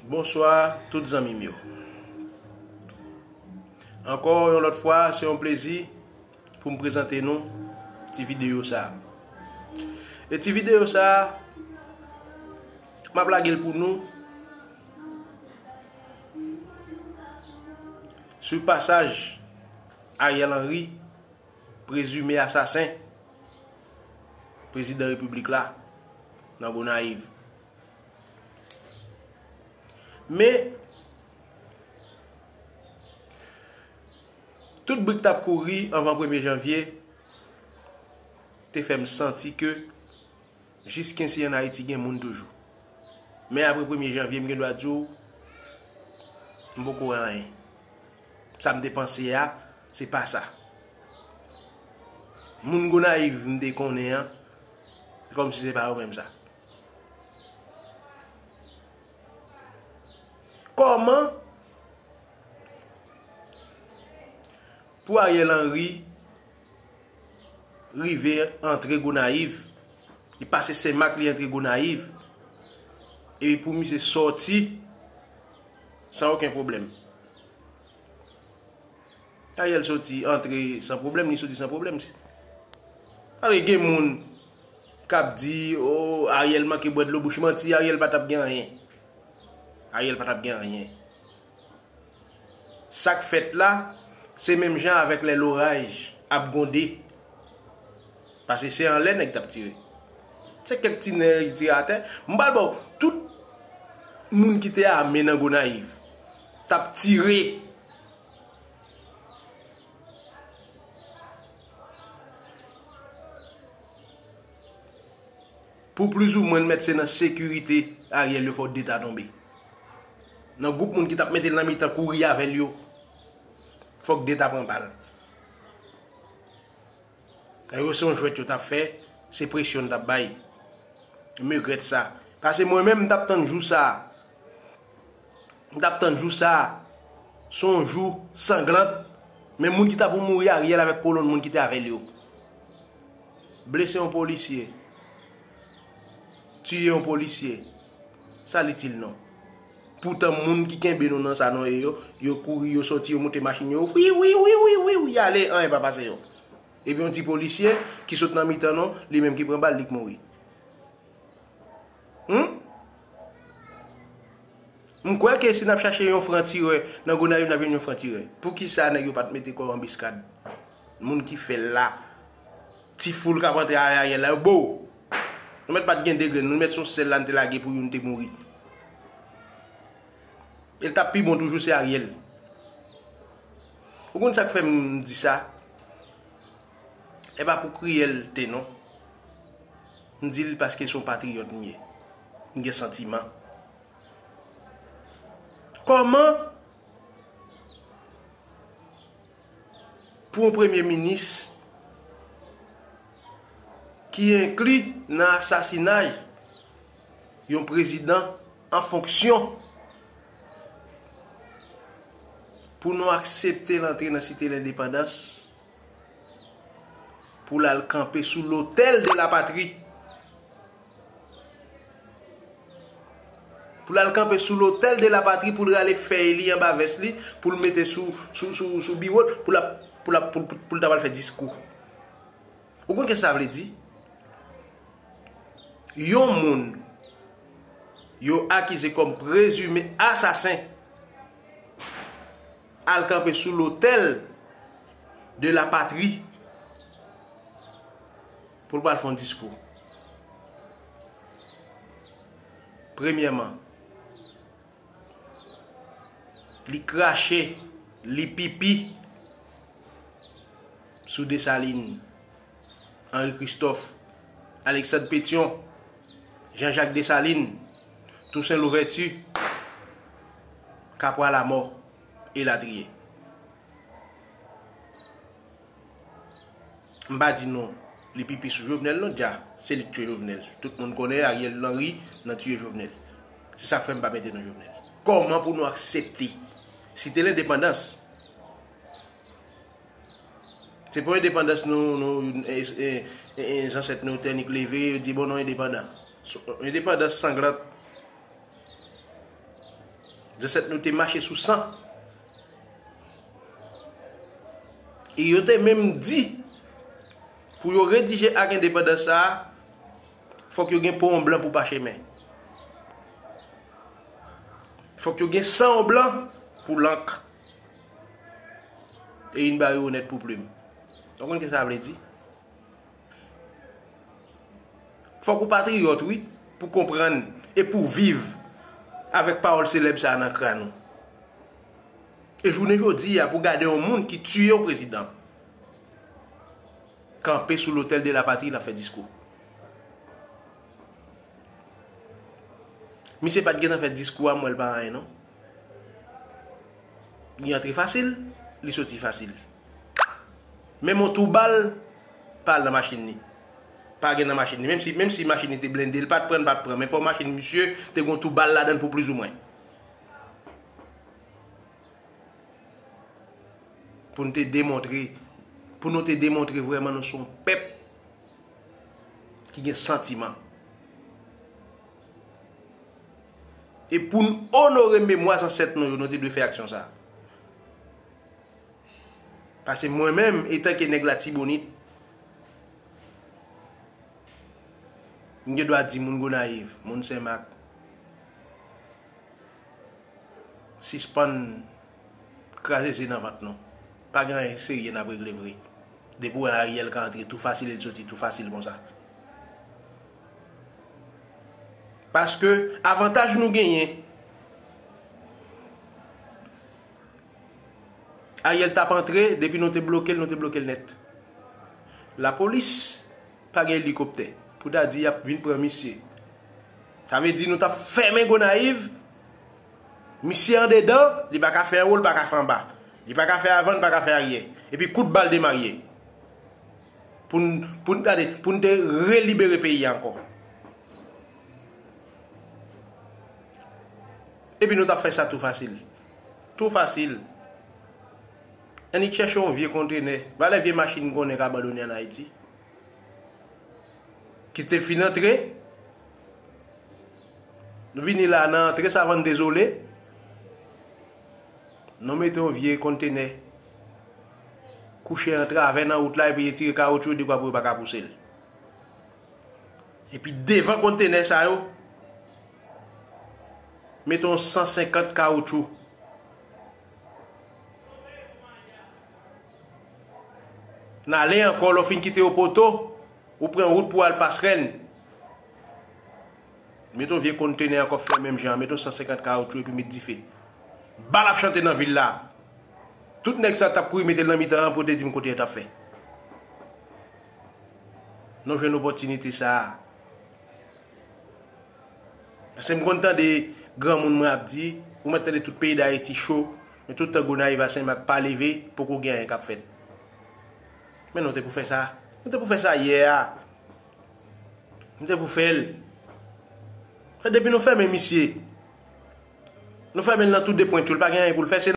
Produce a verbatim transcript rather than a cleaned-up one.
Bonswa tout zanmi m yo. Ankò yon lòt fwa, se yon plezi pou m prezante nou ti videyo sa a. E ti videyo sa a, m ap lage l pou nou sou pasaj Ariel Henry, prezime asasen prezidan repiblik la nan Gonayiv. Men, tout bri k t ap kouri anvan premye janvye te fè m santi ke jiskensi ann Ayiti gen moun toujou. Men apre premye janvye, m gen dwa di w, m poko wè anyen. Sa m te panse a, se pa sa. Moun Gonayiv m te konnen an, se kòmsi se pa yo menm sa. Kòman pou Ariel Henry rive antre Gonayiv, li pase Senmak, li antre Gonayiv, epi pou misye sòti san okenn pwoblèm? Ariel soti, antre san pwoblèm, li soti san pwoblèm. Alò, gen moun k ap di, "O, Ariel manke bwè dlo bouch." Manti, Ariel pa t ap gen anyen. Ariel pa t ap gen anyen. Sa k fèt la, se menm jan avèk lè loraj ap gwonde. Paske se anlè nèg t ap tire. Se kèk ti nèg ki tire atè. M pral ba w, tout moun ki te ame nan Gonayiv t ap tire. Pou plizoumwen mèt se nan sekirite Ariel yo fòk de ta tonbe. Nan gwoup moun ki t ap mete l nan mitan kouri avè l yo, fòk de ta pran bal. Yo se yon jwèt yo t ap fè, se presyon n t ap bay. M regrèt sa. Paske mwen menm, m t ap tann jou sa a. M t ap tann jou sa a. Se yon jou sanglant. Men moun ki ta pou mouri, Ariel avèk kolonn moun ki te avè l yo. Blese yon polisye. Tiye yon polisye. Sa l itil non? Poutan moun ki kenbe nou nan sa nou ye yo, yo kouri, yo sòti, yo monte machin yo, wi, wi, wi, wi, wi, wi, y ale, anyen pa pase yo. Epi yon ti polisye ki sot nan mitan nou, li menm ki pran bal, li k mouri. Hmm? M kwè ke si n ap chache yon fran tirè nan Gonayiv, n ap jwenn yon fran tirè. Poukisa nèg yo pa t mete kò anbiskad? Moun ki fè l la. Ti foul k ap antre avè Ariel la, yo bo! Nou mèt pa t gen de grenn, nou mèt se yon sèl la n te lage pou youn te mouri. E l t ap pi bon toujou se Ariel. Ou konn sa k fè m di sa? E pa pou kriyèlte non. M di l paske se yon patriyòt m ye. M gen santiman. Kòman pou yon premye minis ki enkli nan asasinay yon prezidan an fonksyon, pou nou aksepte l antre nan Site Lendepandans, pou l al kanpe sou lotèl de la patri. Pou l al kanpe sou lotèl de la patri, pou l rale fèy li anba vès li, pou l mete sou, sou, sou, sou biwo l, pou l ap, pou l ap, pou, pou, pou l ta pral fè diskou. Ou konn kisa sa vle di? Yon moun yo akize kòm prezime asasen al kanpe sou lotèl de la patri pou l pral fè yon diskou. Premyèman, li krache, li pipi sou Desalin, Henri Christophe, Alexandre Pétion, Jean-Jacques Dessalines, Toussaint Louverture, Kapwa Lamò, elatriye. M pa di non, li pipi sou Jovenel non, dja, se li k tiye Jovenel. Tout moun konnen Ariel Henry nan tiye Jovenel. Se sa k fè m pa mete non Jovenel. Kòman pou nou aksepte Site Lendepandans? Se pou endepandans nou, nou, e, e, e, e, zansèt nou te annik leve, yo di bon nou endepandan. So, endepandans sanglant. Zansèt nou te mache sou san. E yo te menm di, pou yo redije ak endepandans sa a, fòk yo gen po yon blan pou pachemen. Fòk yo gen san yon blan pou lank. E yn bare yo nèt pou plim. Ou konn ki sa vle di? Fòk ou patriyòt, wi, pou konprann e pou viv avèk pawòl selèb sa a nan kràn ou. E jounen jodi a, pou gade yon moun ki tiye yon prezidan, kanpe sou lotèl de la patri, l ap fè diskou. Misye pa t gentan fè diskou a, m wè l pa anyen, non. Li antre fasil, li soti fasil. Menm yon tou bal pa al nan machin li. Pa gen nan machin li. Menm si, menm si machin li te blende, li pa t pran, li pa t pran. Men fò machin misye te gen yon tou bal ladan l pou plizoumwen. Pou n te demontre, pou nou te demontre vrèman nou se yon pèp ki gen santiman. E pou n onore memwa zansèt nou yo, nou te dwe fè aksyon sa a. Paske mwen menm, etanke nèg Latibonit, m gen dwa di moun Gonayiv, moun Senmak, sispann kraze ze nan vant nou. Pa gen anyen serye n ap regle vre. Depi w wè Ariel ka antre tou fasil, e l soti tou fasil konsa. Paske avantaj nou genyen, Ariel t ap antre, depi nou te bloke l, nou te bloke l nèt. Lapolis pa gen elikoptè pou ta di y ap vin pran misye. Sa vle di nou t ap fèmen Gonayiv, misye andedan, li pa ka fè anwo, li pa ka fè anba. Li pa ka fè avan, li pa ka fè aryè. Epi kout bal demarye. Pou n, pou n, gade, pou n te relibere peyi a ankò. Epi nou t ap fè sa tou fasil. Tou fasil. Annik chèche yon vye kontenè. Valè vye machin m konnen k abandone ann Ayiti. Ki te fin antre. Nou vini la nan antre Savann Dezole. Nou mete yon vye kontenè kouche antravè nan wout la epi retire kawotchou, dekwa pou yo pa ka pouse l. Epi devan kontenè sa yo, mete yon san senkant kawotchou. N ale ankò, lè w fin kite yo poto, ou pran wout pou al Pasrèn. Mete yon vye kontenè ankò, fè menm jan an, mete yon san senkant kawotchou epi met dife. Bal ap chante nan vil la. Tout nèg sa t ap kouri mete l nan mitan an pou te di m kote yo t ap fè. Nou jwenn opòtinite sa a. Paske m konn tande granmoun mwen ap di, ou mèt tande tout peyi Dayiti cho, men tout tan Gonayiv a Senmak pa leve, poko gen anyen k ap fèt. Men nou te pou fè sa. Nou te pou fè sa yè a. Nou te pou fè l. Fè depi nou fèmen misye, nou fèmen l nan tou de pwent yo, l pa gen anyen pou l fè, se